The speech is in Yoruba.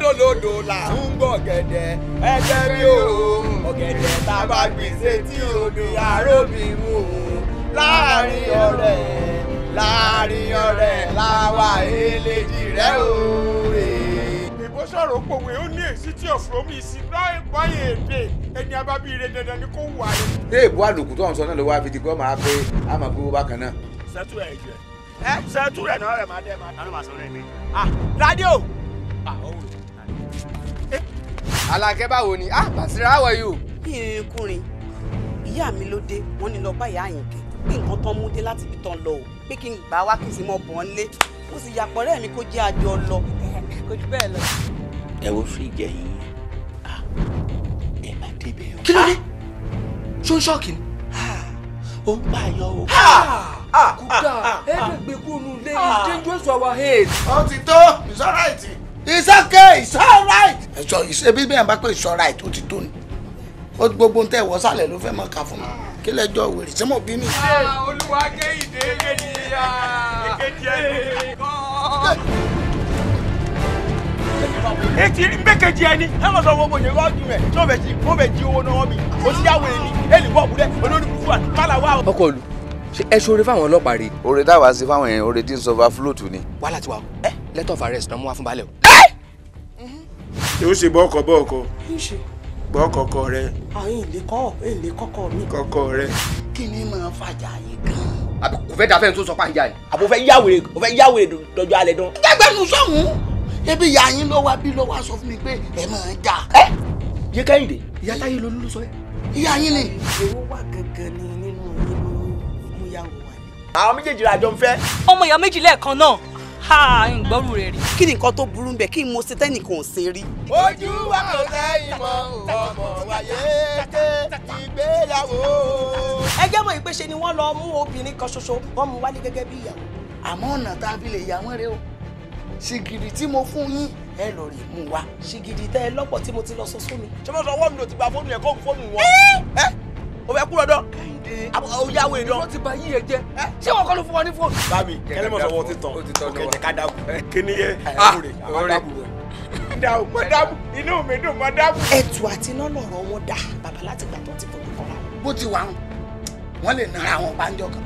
Lódòlódò là ń gbọ́ gẹ̀dẹ̀ ẹgbẹ́ mi o. Ọ̀gẹ̀dẹ̀ tá a bá gbìn sétí odò àrómi mú o. Láàrin ọ̀rẹ́ láàrin ọ̀rẹ́ láwa eléjì rẹ̀ o. Ìbò sọ̀rọ̀ pòwe ó ní èsì tí ọ̀fọ̀ mi sí báyìí èdè ẹni abábíire dandan ni kò wà ní. Ṣé èbú àlòkù tó ń sọ náà ló wá fi di pé ó máa pé a máa gbówó bákan náà. Sẹ́tù rẹ̀ jẹ́ sẹ́tù rẹ̀ náà rẹ̀ máa dẹ́ máa dáná máa sọ rẹ̀ mi. Rádíò. Àlàkẹ́ báwo ni? Ah, Basira, how are you? Bí irinkunrin, ìyá mi ló dé, wọ́n ní lọ bá ìyá Àyìnkẹ́ pé nǹkan tán mú dé láti ibi tán lọ o, pé kí n gbà wá kí n sì mọ bọ̀ ń lé. Mo sì yàpọ̀ rẹ́ mi kó jẹ́ àjọ lọ. Kò jù bẹ́ẹ̀ lọ. Ẹ wo fíríjì ẹ̀yìn ẹ má débẹ̀ o. Kí ló dé? Ṣó ń ṣọ́ọ̀kì ni? Ó ń pààyàn o. Kódà ẹ lè gbé kúrò nílé, it's dangerous to our head. Ó ti tó, it's alright. It's okay, it's alright. Ẹ̀sọ́ ìṣe bí bẹ́ẹ̀ bá pé it's alright, ó ti tó ni. Ó gbogbo ń tẹ̀ wọ́ sálẹ̀ ló fẹ́ mọ̀ ká fún mi. Kí lẹ́jọ́ wèrè tí mo bí mi. Olúwa Kẹ́hìndé ènìyàn. Èkejì ẹni. Ètí mbẹ́kejì ẹni. Ẹ mọ̀ sọ gbogbo yẹn wájú rẹ̀ tí wọ́n fẹ́ jí owó náà mi. Ó ti yá wèrè ni, èlì bọ̀ búrẹ́, olórí kúkú àti pálá wà. Ọkọ olù, ṣé ẹ ṣoore fáwọn ọlọ́pàá rè? Oore táwa ṣe fáwọn èèyàn, oore tí ń sọ overflow ni. Wàhálà ti wà o. Letter of arrest náà mú wá fún baálẹ̀ o. Yóò ṣe bọ́ọ̀kọ̀ bọ́ọ̀kọ̀. Bọ́ọ̀kọ̀ kọ rẹ. Àwọn èlé kọ́ èlé kọ́kọ́ mi. Kọ́kọ́ rẹ. Kí ni máa fàjà yìí gan-an? Àbí kò fẹ́ dáfẹ́ tó sọ pàǹjà ni. Àbò fẹ́ yáwèrè, ò fẹ́ yáwèrè dọjọ́ alẹ́ dán. Gbẹgbẹnu sọ̀hún. Ebi ìyá yín ló wá bí ló wá sọ fún mi pé ẹ máa jà. Yé Kẹ́hìndé. Ìyá Táyé lolú ló sọ ẹ́. Ìyá yín ni. Èrò wà gangan ni nínú yín ló mú yàwó wa ni. Àwọn méjèèjì la jọ ń fẹ́. Ọmọ ìyá méjì lẹ́ẹ̀kan náà. Ha, ń gbọ́rù rẹ̀ rí. Kí ni nǹkan tó burú ń bẹ kí n mo ṣe tẹ́nìkan ò ṣe rí? Ojú wa kò sẹ́yìn mọ́ ọmọ wáyé ké ìgbéyàwó. Ẹ jẹ́ mọ̀ ìpèsè ni wọ́n lọ mú obìnrin kan ṣoṣo, wọ́n mú wálé gẹ́gẹ́ bí ìyàwó. Àmọ́ ọ̀nà tá a fi lè yà wọ́n rè o. Ṣìgìdì tí mo fún yín ẹ lọ rè mú wa. Ṣìgìdì tẹ́ ẹ lọ́pọ̀ tí mo ti lọ sọ sún mi. Ṣé mo sọ ọwọ́ mi ló ti gba fóònù yẹn kó fóònù wọn? Ẹ o fẹ́ kú lọ́dọ̀. O yá wèrè dán. Wọ́n ti ba yí ẹ jẹ́. Ṣé wọn kọ́ ló fún wa ní fóònù? Bámi, kẹ́lẹ́ mọ̀ sọ́wọ́ ti tàn. Òkè jẹ́ ká dábù. Kí ni yẹ? Mo dábù, inú mi dùn, mo dábù. Ẹ̀tù àti iná lọ̀rọ̀ wọn dà bàbá láti gbà tó ti fojú kọ́ra. Bó ti wà ń, wọ́n lè nara àwọn pàǹjọ kan.